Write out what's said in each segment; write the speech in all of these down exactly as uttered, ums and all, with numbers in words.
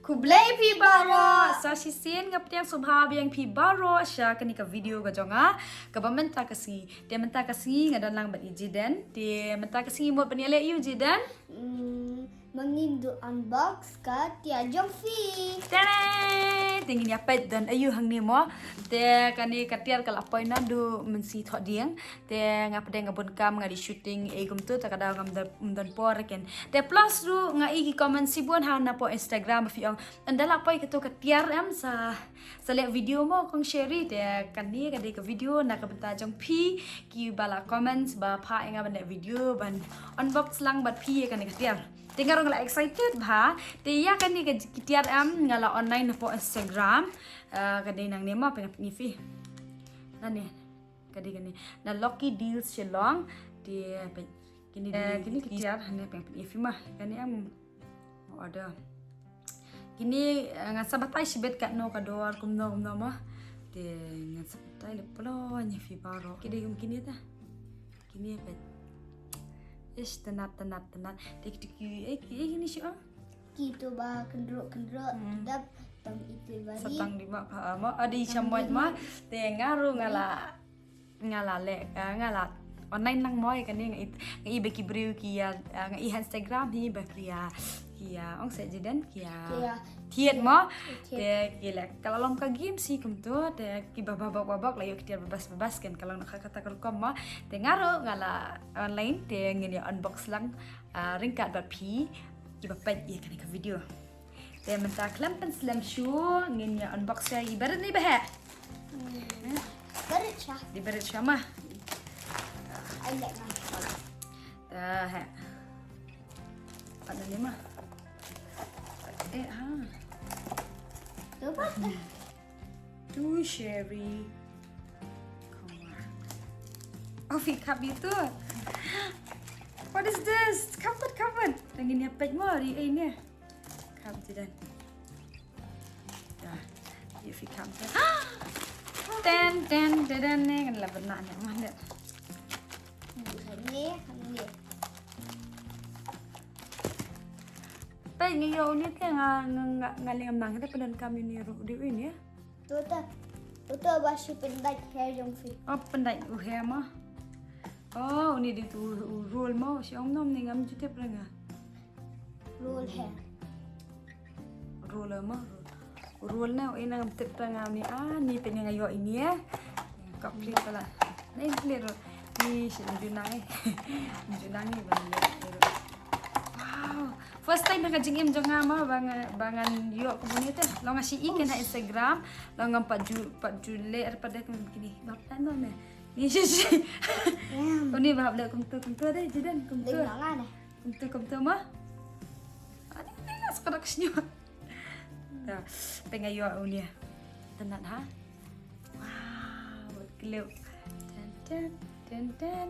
Khublei phi baroh. Sa shisien nga pdiang sngewbha biang phi baroh sha kane ka video ka jong nga kaba mynta ka sngi. Te mynta ka sngi nga don lang bad i Jiden. Te mynta ka sngi mut ban ïaleh ïa u Jiden. Hmm, ma ngin duh unbox ka tiar jong phi. Te ngin ïa peit don aïu hangne mo. Te kane ka tiar ka la poi naduh mynsngi thohdieng. Te nga pdeng nga bun kam nga dei shooting ei kumtu te ka daw ngam don por ken. Te plus ruh nga i ki comment shibun ha napoh Instagram ba phi ong ynda la poi katu ka tiar em sa sa leh video mo kong Sherry. Te kane ka dei ka video na ka bynta jong phi kiba la comment ba phah ïa nga ban leh video ban unbox lang bad phi ïa kane ka tiar. Te nga ruh nga la excited bha. Te ïa kane ka tiar em nga la online napoh Instagram. Ka dei nangne mo phi nga phi. Nangne. Ka dei kane na Lucky Deals Shillong. Te kine kine ki tiar hangne phi nga phi ma kane em order. Kine ngan sa batai shibit katno ka dor kumno kumno ma. Te ngan sa batai leh plo ïa phi baroh. Ki dei kum kine ta. Kine phi. Ish, tynat tynat tynat. Te ki ki eh ki eh kine shu ah. Kitu ba kendruk kendruk dap tang itu bari. Satang di mak ha ma adi chamot ma. Te nga ruh nga la nga la leh nga la online lang mo ïa kane nga i ba ki briew ki ïa nga i ha Instagram hi ba ki ïa ki ïa ong se Jiden ki ïa thied mo. Te ki leh ka la long ka game shi kumtu te kiba babok babok la ïoh ki tiar babas babas ken ka long na kata ka rukom mo. Te nga ruh nga la online te ngin ïa unbox lang ryngkat bad phi kiba peit ïa kane ka video. Te mynta khlem pynslem shuh ngin ïa unbox ïa i barit ne i ba heh. Barit sha. Di barit sha ma. Ai leh ma. Ta heh. Pat ne ma. Eh ha. Tu pat. Tu Sherry. Come on. Oh, phi khap itu. What is this? Khap pat khap pat. Ngin ïa peit mo ri ei ne. Kham ti dan. Dah. Ïa phi kham ti. Ten ten ten ten ne kan la bernah ne mah ne. Ni ni. Peit ngi ïoh uni te nga nga nga leng nang te pyndonkam uni ruh di uni. Tu ta. Tu ta ba shi pyndait hair jong phi. Oh pyndait u hair ma. Oh uni di tu u roll ma shi ong nom ni ngam ju tip re nga. Roll hair. Roll ma. Roll na ina ngam tip ta nga ni ah ni pynïa nga ïoh ini eh. Kap klik pala. Ni klik ro. Ni shi ju nang eh. Ju nang ni bang. Wow. First time ha ka jingim jong nga ma ba nga ba ngan ïoh kumne te. Long nga shi i ken ha Instagram. Long ngam pat ju pat ju leh pat dei kumne kini. Bap ta no me. Ni shi shi. Uni bap leh kumtu kumtu dei jidan kumtu. Dei nga ne. Kumtu kumtu ma. Ani ni lah sekolah ke senyum. Dah, pynïa ïoh uni. Tynat ha. Wow, klip. Ten ten ten ten.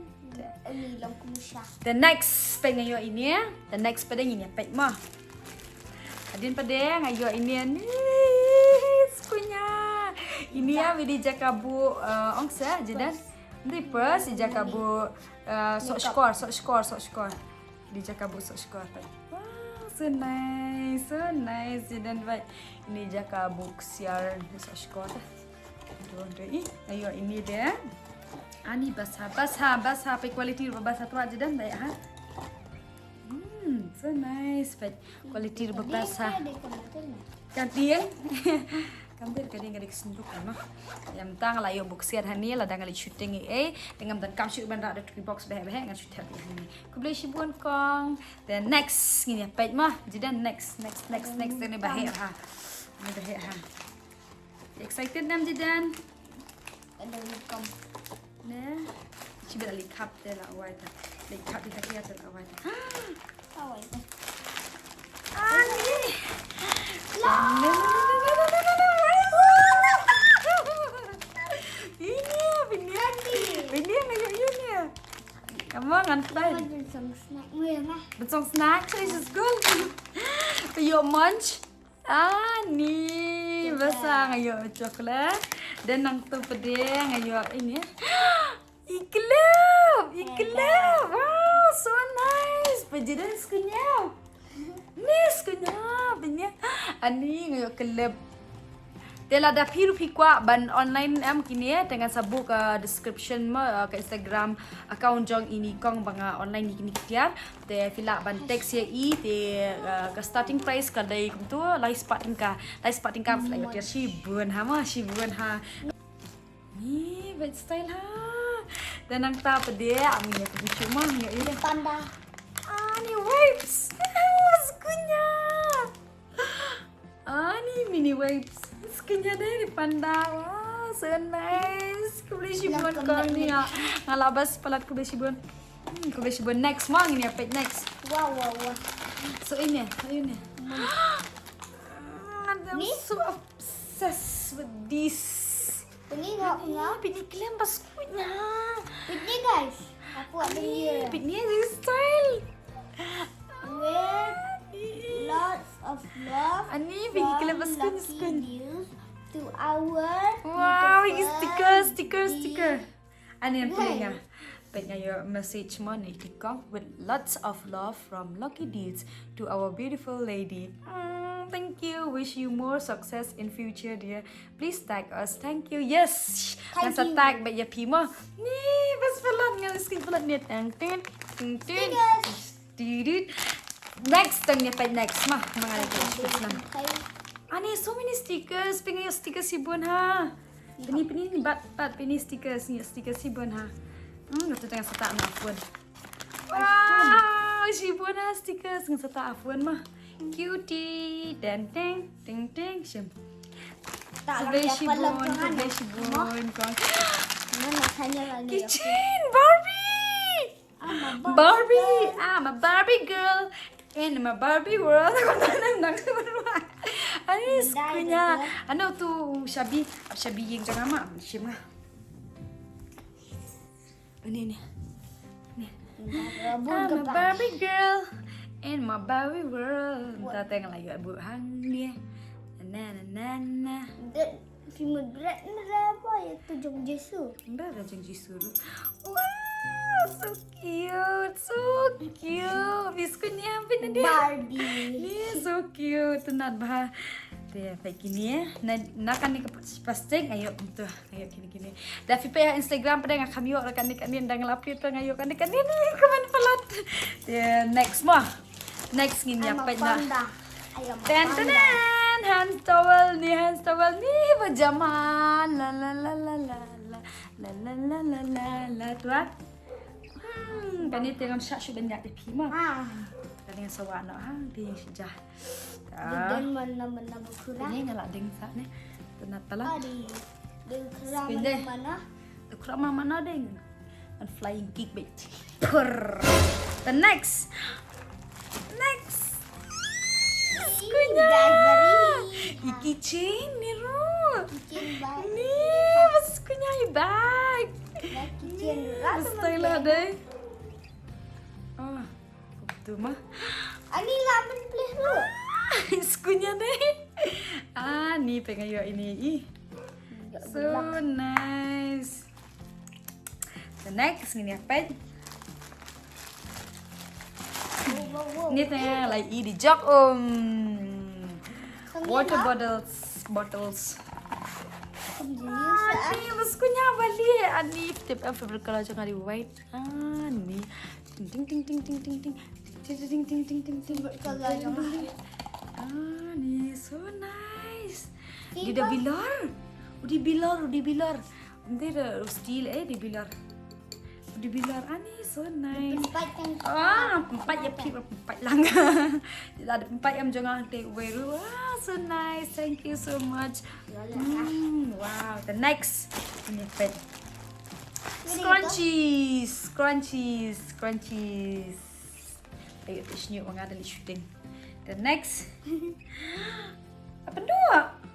Ini long kumusha. The next pynïa ïoh ini. The next pada ngin ïa peit ma. Hadien pada nga ïoh ini ni. Skunya. Ini ya widi jaka bu ong sa jidan. Di pers jaka bu sok skor, sok skor, sok skor. Di jaka bu sok skor. Wow, so nice, so nice. Jidan bai. Ini jaka bu siar sok skor. Dua dua i. Ayo ini dia. Ani basa basa basa pe quality ba basa tu aja dan bai ha. Hmm, so nice bai quality ba basa. Kan tiang. Kam dei ka dei ka dei ka senduk kan noh. Ïa mynta nga la ïoh box set hani lada nga la shooting eh. Te ngam donkam shuh ban rah da toy box beh beh ngan shu thep ïa hani. Khublei shibun kong. Then next ngin ïa peit ma. Jidan next next next next te ne ba heh ha. Ne ba heh ha. Excited nam jidan. Ada welcome. Ne. Shi bela li khap te la wai ta. Li khap te ta kia te la wai ta. Wai ta. Ani. Ini, ini, ini. Ini, ini, ini. Come on, ngan try. Bensong snack mo ya ma. Bensong snack, so is good. To your munch. Ah, ni basa nga ïoh chocolate. Dan nang tu pede nga ïoh ini. Iklep, iklep. Wow, so nice. Pejidan skunyau. Ni skunyau, benya. Ani nga ïoh clip. Te lada phi ruh phi kwah ban online em kine, te ngan sa buh ka description mo, uh, ka Instagram account jong ini kong ba nga online ïa kine ki tiar. Te phi lah ban text ïa i, te, uh, ka starting price ka dei kumtu lai spah tyngka. Lai spah tyngka phi lah ïa tiar shibun ha mo, shibun ha. Ni bad style ha. Dan nangta pdeng ami ïa ka bichu mo ïa i. Panda. Ani wipes. Skunya. Ani mini wipes. Skunya dei panda. Wow, so nice. Khublei shibun kong ni ya. Nga lah bas palat, khublei shibun. Hmm, khublei shibun. Next mo ngin ïa peit next. Wow, wow, wow. So ini, so ini. I'm so obsessed with this. Pynni nga, nga. Pynni klem ba skunya. Pynni guys. Aku ada dia. Pynni this style. With lots of love. Ani pynni klem ba skunya. Deals to our. Wow, ini sticker, sticker, sticker. Ani pynni nga. Pynni nga ïoh message mo ni tikong with lots of love from Lucky Deeds to our beautiful lady. Mm, thank you. Wish you more success in future, dear. Please tag us. Thank you. Yes. Ngan sa tag bad ïa phi mo. Ni bas palat ngan screen palat ni tang tin tin tin. Didit. Next time ïa peit next mo. Manga lagi. Ani so many stickers. Pynni ïoh stickers shibun ha. Pynni pynni ni bat bat pynni stickers ni, stickers shibun ha. Hmm, tu tengah setak na phone. Wow, shibun ha stickers ngan setak phone mo. Cutie dan teng teng teng shim. Khublei shibun, khublei shibun kong. Keychain Barbie. Barbie, I'm a Barbie girl in my Barbie world. Ani skunya. Ano tu shabi, shabi ïing jong ama shim nga. Ni ni. Ni. I'm a Barbie girl in my Barbie world. Ta teng la ïoh bu hang ni. Na na na na. Phi mut bret na re ba ïa tu jong Jisu. Nda da jong Jisu ruh. Wow, so cute, so cute. Biscuit ni hampir na dia. Barbie. Ni so cute, tenat bah. Te peit kini eh. Na na kane ka plastik, ayo tu, ayo kini kini. Da phi peit ha Instagram pdeng nga kham ïoh da kane kane, da nga la peit pdeng nga ïoh kane kane ni, kmen palat. Te next mo. Next ngin ïa peit na. Ten ten ten, hand towel ni, hand towel ni, pajama. La la la la la la la la la la la la. Tuan. Hmm, kane te ngam shah shu ban ïa phi mo. Kane ngam sawa no ha, phi ïa shi ja. Deng mana mana bakura. Kane ngala deng sa ne. Tenat pala. Adi. Deng kura mana mana. Deng kura mana mana deng. And flying kick bait. Purr. The next. Next. Skunya. Iki chain ni ro. Ni bas skunya i bag. Ni bas style deh. Ah, tu mah. Ani lah men pleh ro. Skunya deh. Ah, ni pengen yo ini i. So nice. The next ngin ïa peit. Ni te lai i di jok um. Water bottles, bottles. Ani bas skunya bali, ani tip em favorite color jong nga di white. Ani ting ting ting ting ting ting ting ting ting ting ting ting ting. Ani so nice. Di da bilor. Udi bilor, udi bilor. Ym dei da steel eh, di bilor. Di bilor ani so nice. Ah, pynpait ïa phi, pynpait lang. Lada pynpait ïa jong nga te wei ruh. Ah, so nice. Thank you so much. Hmm, wow. The next. Ini pet. Scrunchies, scrunchies, scrunchies. Ayo, te shñiuh nga da leh shooting. The next. Apa tu?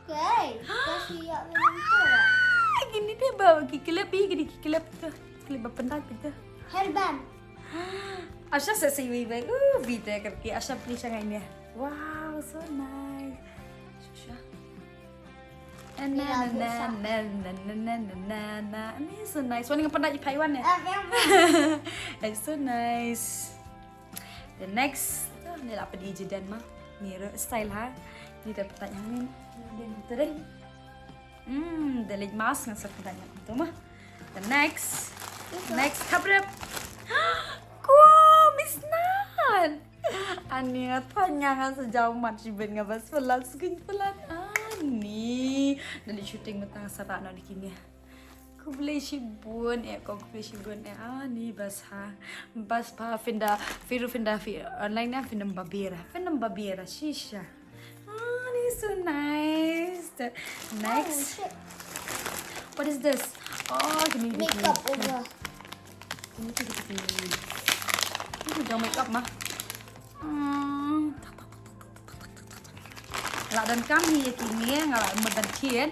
Okay. Kasi ya memang tu. Gini deh ba ki clip, gini ki clip tu. Clip ba penat tu. Hairband. Asha sa sa wei wei. Uh, vida kerki asha pli shangai ni. Wow, so nice. Shusha. Na na na na na na na na na na. Ni so nice. Wan nga penat i phai wan eh. It's so nice. The next, oh, ni lah pedi je dan ma. Ni ro style ha. Ni da pyntat ïa nga. Dei tu dei. Hmm, da leit mask ngan sa pyntat ïa nga tu ma. The next. Next, khapdep. Kwah, Miss Nat. Ani nga thanya nga sa jaw mat shibun nga bas pelat skin pelat. Ani. Da leit shooting mynta nga sa rah noh da kine. Khublei shibun eh, kong khublei shibun eh. Ani bas ha. Bas pa phin da, phi ruh phin da phi online na phin ym babir. Phin ym babir shisha. Ani so nice. The next. Oh, shit. What is this? Oh, give me the Makeup over. Give me the Ini dong makeup ma. Hmm. Nga la donkam hi ïa kine, nga la mut ban thied.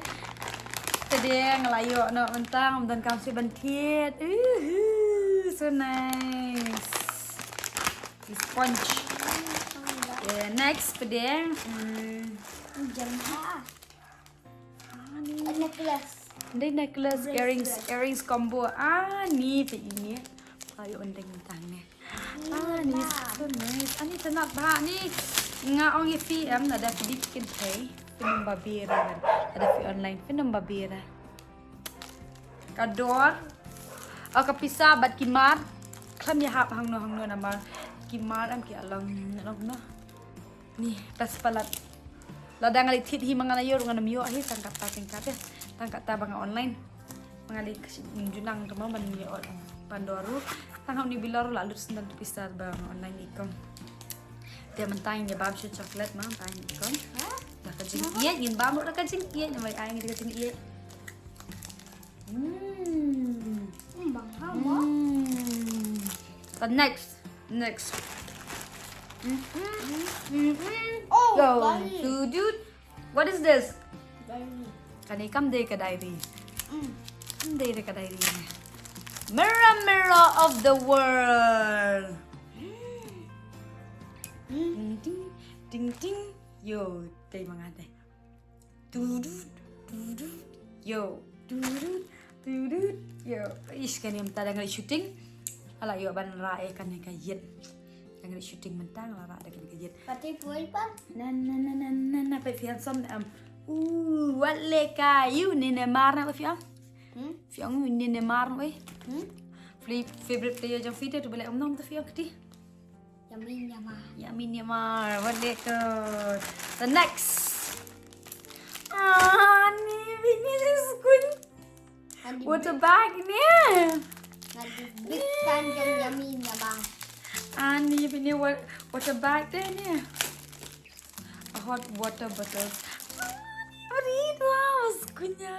Te de nga la ïoh noh mynta, ngam donkam shuh ban thied. Uhu, so nice. Sponge. Yeah, next pdeng. Hmm. Jam ha. Ani. Necklace. Dei necklace, Bracelet. Earrings, earrings combo. Ani phi ini. Ayo undeng tang ne. Ani so nice. Ani tynat bha ni. Nga ong ïa phi em, lada phi dei phi kynthei, phin ym babir. Lada phi online, phin ym babir. Ka dor, oh, ka pisa bad ki mar. Khlem ïahap hangno hangno namar ki mar em ki long, long no. Ni, best palat. Lada nga leit thied hi ma nga la ïoh ruh ngan ym ïoh hi, tang kata tyngkap ïa. Tang kata ba nga online. Ma nga leit ka shi, junang tang ma ban ïoh ban dor ruh. Tang ha une u bilor ruh la lut sendon tu pisa ba nga online i kong. Te mynta ngin ïa bam sha chocolate ma, mynta i kong. Da ka jingïeit, ngin bam ruh da ka jingïeit, namar ai ngi da ka jingïeit. Mm. Hmm, bang ha mo. Mm. The next, next. Mm-mm. Mm-mm. Oh, Yo, bali. Dude. What is this? Bali. Kane kam dei ka diary. Hmm. Kam dei ka diary. Mirror, mirror of the world. Hmm. Ting ting ting ting. Yo, dei ma nga dei. Dudu dudu. Yo, dudu dudu. Yo. Ish, kane mynta da nga leit shooting. Nga la ïoh ban rah ïa kane ka ïit. Da nga leit shooting mynta nga la rah da kane ka ïit. Pati pui pa. Na na na na na na, phi handsome em. Uh, wat leh ka ïu ne ne mar na phi ong. Hmm? Phi ong ne ne mar wei. Hmm? Fli, favorite player jong phi te tu bele om nom tu phi ong kti. Yamin Yamal. Yamin Yamal, wat leh ka. The next. Ah, ni bini ni skun. Ngadi Water bag ni. Ngadi big fan jong Yamin Yamal. Ani bini wa-, water bag te ni. A hot water bottle. Ani bini wa skunya.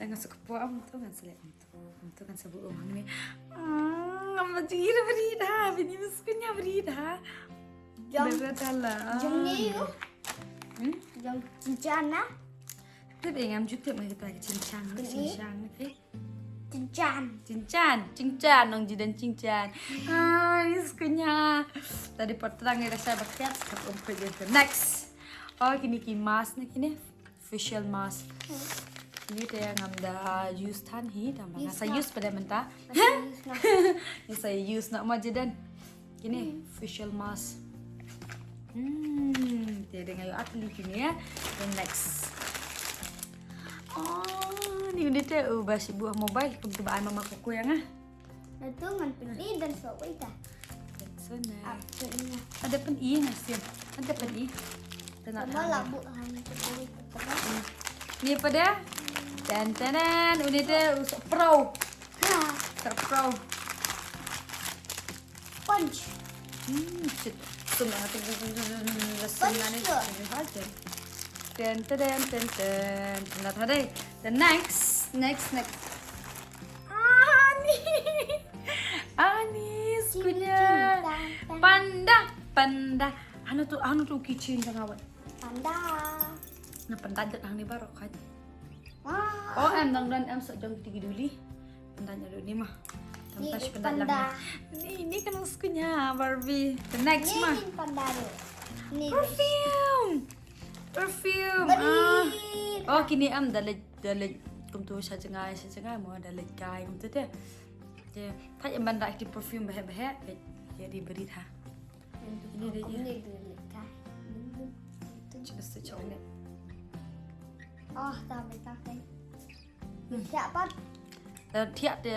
Ngan sa kpoh am tu ngan sa leh am tu. Am tu ngan sa buh um hangne. Mm, am bajir bini da. Bini wa skunya bini da. Jong Bebe dala. Jong ni yu. Hmm? Jong Jinchang na. Te be ngam ju tip ma kita ka Jinchang, Jinchang, okay? Jinchang. Jinchang, Jinchang, nong jidan Jinchang. Ai, skunya. Tadi potang ni rasa bakit, skat um ke dia. Next. Oh, kini ki mask ni kini. Facial mask. Ni te ngam da use than hi, tang ba nga sa use pat mynta. Ni sa use na ma jidan. Kini facial mask. Hmm, te dang ayu atli kini ya. Then next. Oh, ni udah te, oh, ba shi buh mobile, kum tu ba ai mama kuku ya nga. Natu ngan pynlih dan so wei ta. So nice. Ap tu ina. Ada pen i na sim. Ada pen i. Tena. Sama labu han tu wei ta. Ni pada. Ten tenen, udah te, usah pro. Ha. Usah pro. Sponge. Hmm, shit. Tum na tu. Lesson na ni. Sponge. Ten ten ten ten. Not hade. The next, next, next. Ani. Ani, skunya. Panda, panda. Hanu tu, hanu tu kitchen jong awat. Panda. Na panda jat hang ni baroh kat. Wah. Oh, em dang don em sok jong tigi duli. Panda nya ni mah. Ni Tam tas panda. Panda lang. Ni, ni kan skunya Barbie. The next Ni mah. Ni panda tu. Ni. Perfume. Perfume. Bali. Ah. Oh, kini em da leit, da leit. Kum tu sha jngai, sha jngai mo da leit kai kum tu te. Te, thaj em ban da ki perfume bahek bahek. Jadi berit ha. Ini dia, Kum ya. Ni tu leka. Cuba Sa chong ne. Oh, ta beta kai. Siapa? Te thiah te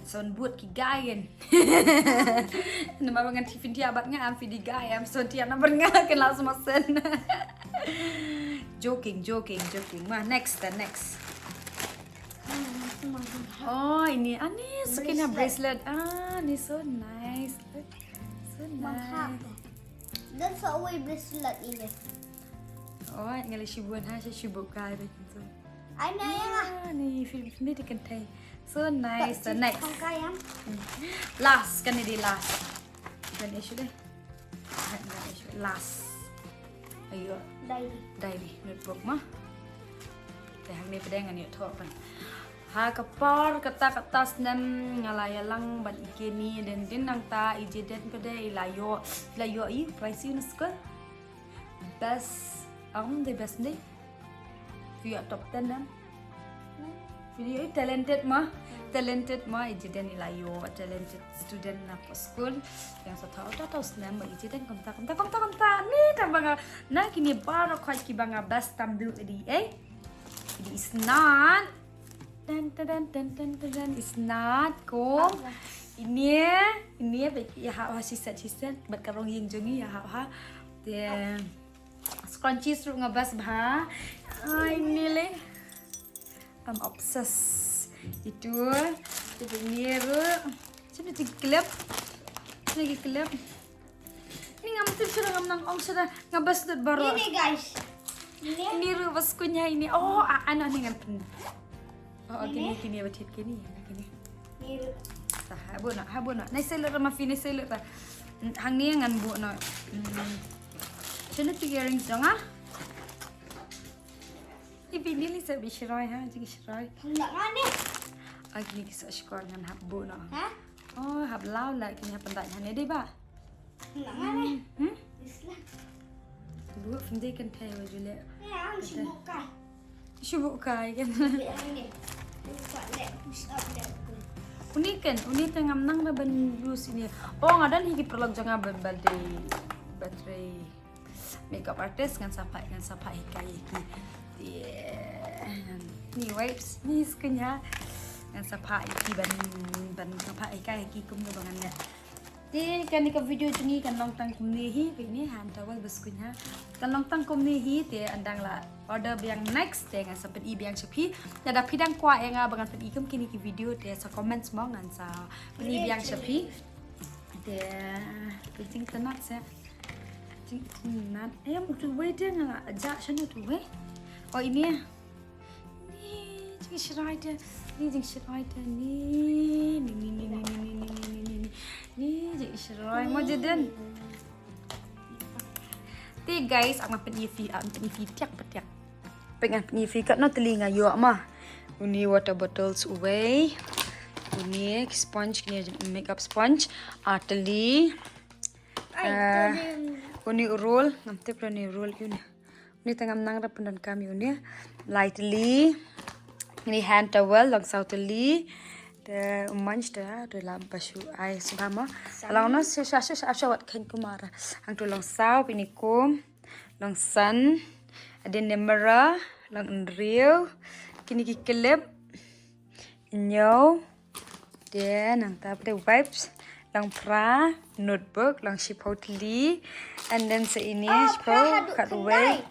son buat ki guy kan. Namar ba ngan thiah phin thiah bad nga, am phi dei guy, am son thiah namar nga kan la sma sen. Joking, joking, joking. Ma, next, the next. Oh, ini, ani, skin bracelet. Ah, ni so nice. Look. So nice. Dan sa uwi bracelet ini. Oh, ngali shibun ha, shi shibuk kai ba kintu. Ai na yang ah. Ah, ni film ni di kentai. So nice. The next. Kong kayang. Last, kan ni di last. Kan issue deh. Kan issue last. Ayo. Diary. Diary, notebook ma. Te hangne pdeng ani thok pan. Ha ka por kata kata snem nga la ïalang bad i Kenny, dei dei nangta i Jaden pat dei i la ïoh, i la ïoh i prize ïa u na skul. Best, um, the best dei. Phi ïoh top ten em. Phi ïoh i talented ma. Talented ma, i Jaden i la ïoh talented student na ka skul. Ïa sa thaw thaw snem ba i Jaden kumta kumta kumta kumta. Ni tang ba nga na kine baroh khoit kiba nga best tam duh dei eh. Dei isnat. Tan tan tan tan tan tan, isnat ko. Ini, ini ba ïa ha ha shisat shisat bad ka rong ïing jong ngi ïa ha ha. Te scrunchies ruh nga best bha. Ai, ini le. I'm obsessed. Itu, itu ini ruh. Sini di clip. Lagi clip. Ni ngam tip shuh, ngam nang ong shuh, nga best dot baroh. Ini guys. Ini. Ini ruh best kunya ini. Oh, a- ano ni ngan pen. Oh, kini kini ba thied kini, kini. Ini. Sa ha bu na, ha bu na. Nai selot ma phi, nai selot. Hangne ngan bu na. Sini tu earrings jong ah. Ibi ni li sa bi shroi ha, jing shroi. Nggak mana? Agi ki sa shkor ngan hap bu na. Hah? Oh, hap lau la kini hap pendat hane dei ba. Nggak mana? Hmm? Islam. Bu pynde kan thai wa jule. Ya, ang sibuk kai. Sibuk kai kan. Yang ini. Buka deh, push up deh. Uni kan, uni te ngam nang da ban use ini. Oh, nga don hi ki paralok jong nga ban birthday, birthday makeup artist, ngan sa phah, ngan sa phah hikai ki. Yeah. Ni wipes, ni skunya. Ngan sa phah ki ban, ban sa phah hikai ki kum no ba ngan ïa. Te kane ka video jong ngi kan long tang kumne hi, peit ne, hand towel ba skunya. Kan long tang kumne hi, te ynda nga la order biang next, te ngan sa pyni biang sha phi. Lada phi dang kwah ïa nga ba ngan pyni kum kine ki video, te sa comment mo, ngan sa pyni biang sha phi. Te pynjing tynat se. Jing tynat. Em, utu wei te nga la jah shano utu wei. Oh, ini. Ni jingshrai te, ni jingshrai te, ni, ni, ni, ni, ni, ni, ni, ni, ni, ni, ni, ni jingshrai mo Jaden. Te guys, ak ma pyni phi, ak pyni phi tiak pa tiak. Pyngan pyni phi katno tylli nga ïoh ma. Uni water bottles uwei. Uni sponge, ni makeup sponge. Ar tylli. Ah, uni u roll, ngam tip la uni u roll uni. Uni te ngam nang da pyndonkam ïa uni. Lai tylli. Uni hand towel long saw tylli. Te u manch te, te la ba shu ai shuh mo. Long no shu shu shu shu wat khein kumar. Hangtu long saw pini kum. Long san. Hadien ne mirror. Long hynriew. Kine ki clip. Hynñiew. Te nangta pat de wipes, long phra, notebook, long shiphew tylli. And then sa ini, shiphew, khatwei,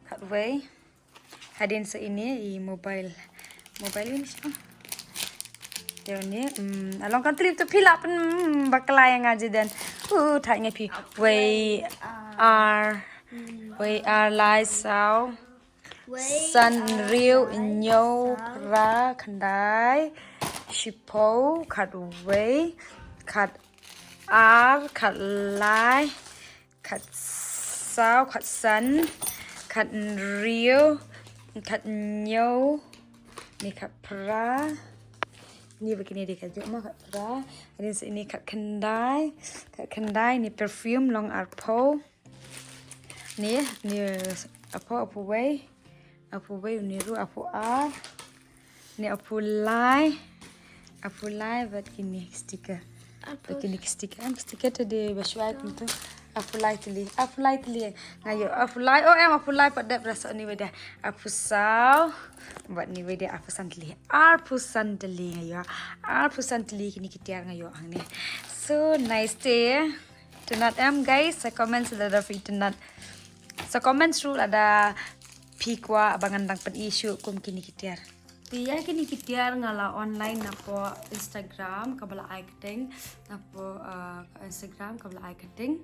khatwei. Hadien sa ini i mobile. Mobile ini shiphew. Te ini, mm, along kan trip tu phi lah pyn, mm, bakla ïa nga Jaden. Uh, thait ngai phi. Wei ar. Wei ar lai saw. San, hynriew, hynñiew, phra, khyndai, shiphew, khatwei, khatar, khatlai, khatsaw, khatsan, khathynriew, khathynñiew, ni khatphra, ni ba kine dei khatjuh ma khatphra, ni sa ini khatkhyndai, khatkhyndai, ni perfume long arphew. Ni, ni arphew, arphew wei, arphew wei, uni ruh arphew ar, ni arphew lai, arphew lai bad kine sticker. Bad kine sticker, em sticker te dei ba shuwa kumtu. Arphew lai tylli, arphew lai tylli. Nga ïoh arphew lai, oh em arphew lai pat dep rasa ni wei de. Arphew saw. Bad ni wei de arphew san tylli. Arphew san tylli nga ïoh. Arphew san tylli kine ki tiar nga ïoh hangne. So nice te. Itynnad em guys, sa comment sa lada phi itynnad. Sa comment ruh lada phi kwah ba ngan dang pyni shuh kum kine ki tiar. Te ïa kine ki tiar nga la online napoh Instagram kaba la ai kyrteng, napoh uh, Instagram kaba la ai kyrteng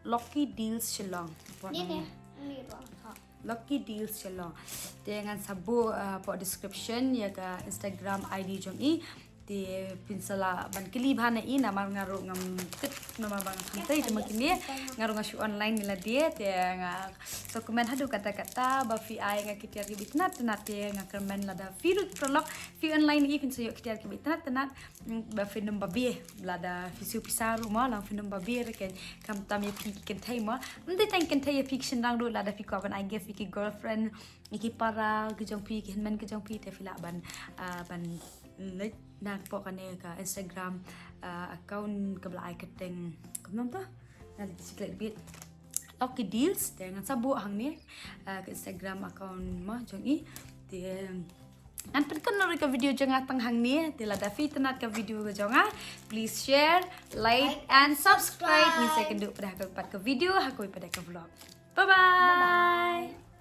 Lucky Deals Shillong. Napoh Ni nang ni. ïa. Ni ruang ha. Lucky Deals Shillong. Te ngan sa buh uh, hapoh description ïa ka Instagram I D jong i. Te phin sa lah ban kylli bha na i namar nga ruh ngam tip namar ba nga kynthei te ma kine nga ruh nga shu online ni lade te nga sa comment haduh katta katta ba phi ai nga ki tiar kiba itynnad itynnad te nga kyrmen lada phi ruh paralok phi online i phin sa ïoh ki tiar kiba itynnad itynnad. Mm, ba phin ym babe lada phi siew pisa ruh mo la phin ym babe re ken khamtam ïa phi ki kynthei mo. Ym dei tang kynthei ïa phi ki shynrang ruh lada phi kwah ban ai gift ïa ki girlfriend ïa ki para ki jong phi ki hynmen ki jong phi te phi lah ban ah, ban leit na kapoh kane ka Instagram ah, account kaba la ai kyrteng kumno to. Nga leit check bit Lucky Deals te ngan sa buh hangne ah, ka Instagram account mo jong i. Te ngan pynkynmaw ruh ka video jong nga tang hangne. Te lada phi itynnad ka video ka jong nga, please share, like and subscribe. Ngin sa ïakynduh pat ha kawei pat ka video ha kawei pat ka vlog. Bye bye.